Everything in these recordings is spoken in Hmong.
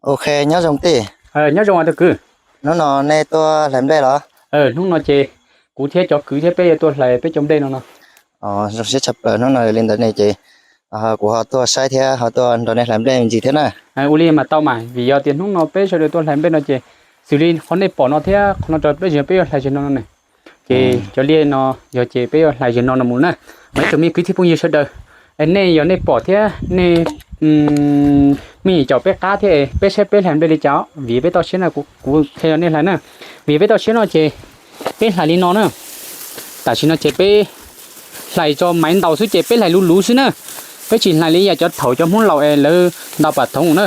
Ok, nyob zoo tij. Nyob zoo tus kwv. Hnub no nej tuaj hlais nplej los? Hnub no ces kuv thiab cov kwv thiab peb yuav tuaj hlais peb cov nplej no no. Zoo siab tshaj plaws, hnub no li ntawd ne ces kuv ho tuaj saib thiab ho tuaj nrog nej hlais nplej me ntsis thiab na. Ua li mas tau mas, vim yog tias hnub no peb sawv daws tuaj hlais nplej no ces xws li qhov nej pom no thiab qhov no rau peb zis peb yuav hlais zis no no ne. Ces cov liaj no yog ces peb yuav hlais zis no no mus na. Mas ib tsoom me kwv tij phooj ywg sawv daws, nej yog nej pom thiab nej me nyuam caum peb qab thiab peb saib peb hlais nplej li cas, vim peb toj siab no kuv qhia rau nej hlais na. Vim peb toj siab no ces peb hlais li no na. Tam sim no ces peb hlais tso maiv ntaus xwb ces peb hlais luv luv xwb na. Peb tsis hlais li yam cov thaum cov Hmoob laus es lawv ntaus pam thoov na.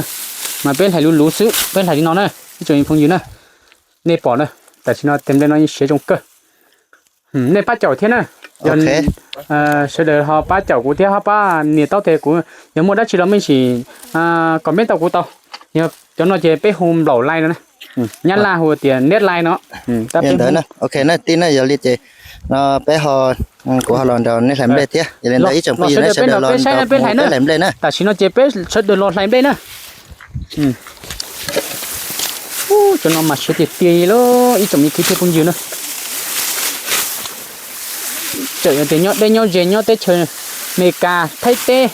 Mas peb hlais luv luv xwb, peb hlais li no na, ib tsoom me phooj ywg na. Nej pom na, tam sim no tes nplej no yeej siav zoo kawg. Nej pab caum thiab na. Yog sawv daws ho pab caum kuv thiab ho pab nias taub tes kuv, yog muaj dab tsi los mej sim comment tau kuv tau. Yog cov no ces peb hu nplaum lai no na. Nyab laj hu tias neb lai no. Ok na tij na, yog li ces no peb ho, kuv ho los nrog nej hlais nplej thiab, yog li ntawd ib tsoom phooj ywg nej sawv daws los nrog peb hlais nplej na. Tam sim no ces peb sawv daws los hlais nplej na. Cov no mas siav tiag tiag li ib tsoom me kwv tij phooj ywg na. Txawm yog tias nyob deb nyob ze nyob teb chaws Amelikas, Thaib teb,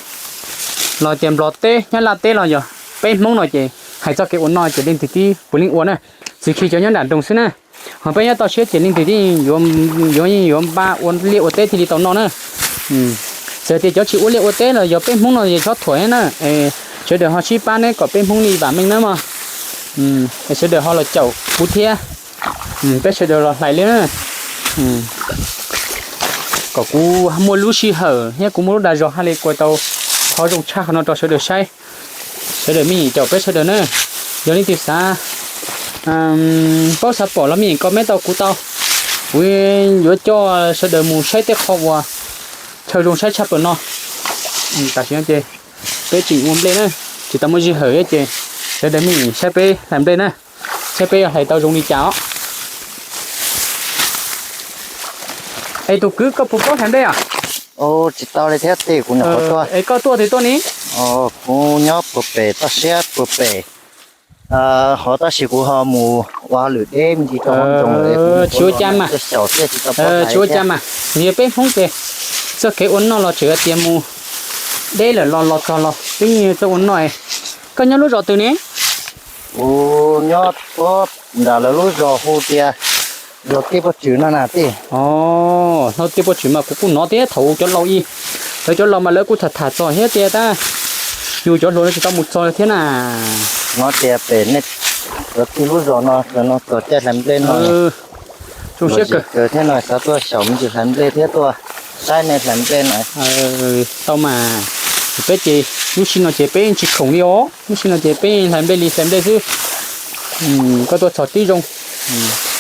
los tias Nplog teb, Nyab Laj teb los yog peb Hmoob no ces hais txoj kev ua noj ces leej twg tib puav leej ua na. Txwv khi cov nyob nram nroog xwb na. Ho peb nyob toj siab ces leej twg tib yuav, yuav npaj ua liaj ua teb thiaj li tau noj na. Txawm tias cov tsis ua liaj ua teb los yog peb Hmoob no ces txhob thuam thiab na. Sawv daws ho sib pab neb kom peb Hmoob li vam meej na mog. Es sawv daws ho los caum kuv thiab, peb sawv daws los hlais li na. Kom kuv muaj lub sij hawm thiab kuv muaj lub dag zog haj li kuas tau qhov zoo tshaj qhov no rau sawv daws saib. Sawv daws me nyuam caum peb sawv daws na. Yog leej twg xav paub xav pom los me nyuam comment tau kuv tau. Kuv yuav coj sawv daws mus saib tej qhov uas chaw zoo saib tshaj plaws no. Tam sim no ces peb tseem ua nplej na, tsis tau muaj sij hawm ces sawv daws me nyuam saib peb hlais nplej na, saib peb yuav hlais tau zoo li cas os. Es tus kwv koj puas paub hlais nplej os? Tsis tau li thiab tij, kuv nyuam qhuav tuaj. Es koj tuaj twg tuaj ne? Kuv nyob puag pem toj siab puag pem. Ho tab sis kuv ho mus ua lwm deb me ntsis rau hauv nroog lawm, tsis ua cas mas, tsis ua cas mas, yog peb Hmoob ces txoj kev ua noj los tseem hais tias mus deb lawm los los txog los twb yeej txawj ua noj. Koj nyob lub zos twg ne? Kuv nyob puag nram lawv lub zos hu tias zos Tiaj Puag Tswm no na tij. Hlo Tiaj Puag Tswm mas kuv kuj hnov thiab, thaum cov laus ib, lawv cov laus mas lawv kuj tham tham txog thiab tias tab yus cov hluas no tsis tau mus txog thiab na. Hnov tias pem nej cov tij lub zos no no txog caij hlais nplej no, zoo siab kawg thiab no, xav tuaj xyaum me ntsis hlais nplej thiab tuaj saib nej hlais nplej na. Tau mas, peb ces lub sij no ces peb tsis khoom li os, lub sij no ces peb hlais nplej li hlais nplej xwb. Koj tuaj txog tib zoo.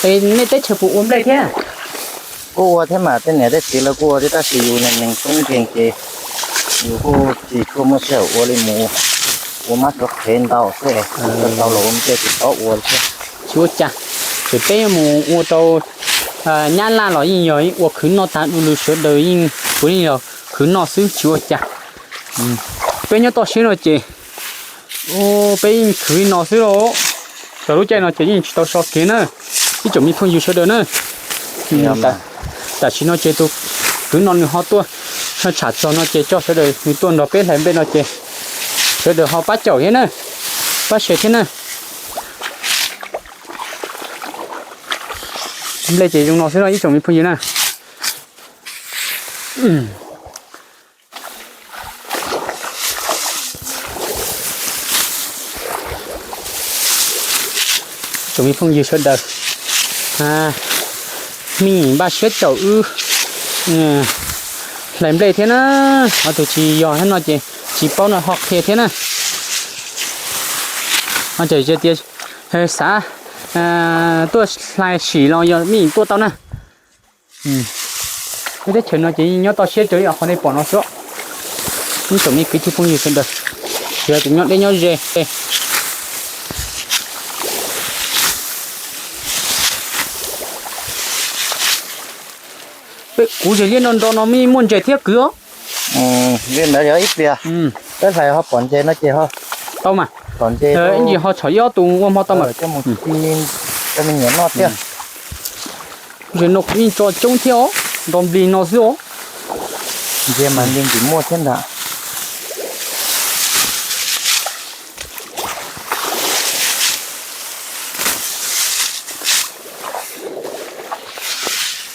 Es nej teb chaws puas ua nplej thiab? Kuj ua thiab mas, tej niam tej txiv lawv kuj ua thiab tab sis yus neeg poob nkeeg ces yus kuj tsis tshua muaj sij hawm ua li mus ua mab suav qhev ntau xwb, tau los ua nplej tsis tau ua li thiab. Tsis ua cas, txawm peb mus ua rau Nyab Laj los yeej yog ua khwv noj tag du lug, sawv daws yeej puav leej yog khwv noj xwb tsis ua cas. Peb nyob toj siab no ces peb yeej khwv li no xwb lauj. Txog lub caij no ces yeej tsis tau so kev na, ib tsoom me phooj ywg sawv daws na. Tam sim no ces tus kwv no nws ho tuaj tsham txog no ces coj sawv daws nws tuaj nrog peb hlais nplej no ces sawv daws ho pab caum thiab na, pab share thiab na. Nplej ces zoo no xwb no ib tsoom me phooj ywg na. Tsoom me phooj ywg sawv daws, me nyuam npaj siab caum wb hlais nplej thiab na. Ho tus tsis yog thiab no ces tsis paub no ho qhia thiab na. Ho tseem tias xav tuaj hlais sim los yog me nyuam tuaj tau na. Peb teb chaws no ces nyob toj siab raws li qhov nej pom no xwb. Ib tsoom me kwv tij phooj ywg sawv daws, tsis hais tias nyob deb nyob ze. Peb kuv zes liaj no nro no me muaj ntses thiab kwv os. Li ntawd yog ib pliag peb hlais ho pom ntses no ces ho tau mas. Ib ntsis ho tshom ib ob tug ua hmo tau mas. Coj mus ci rau me nyuam noj thiab. Zaum no kuv yeej tso coob thiab os, nrog nplig no xwb os. Ntsia mas nti ntsis muaj thiab ntag.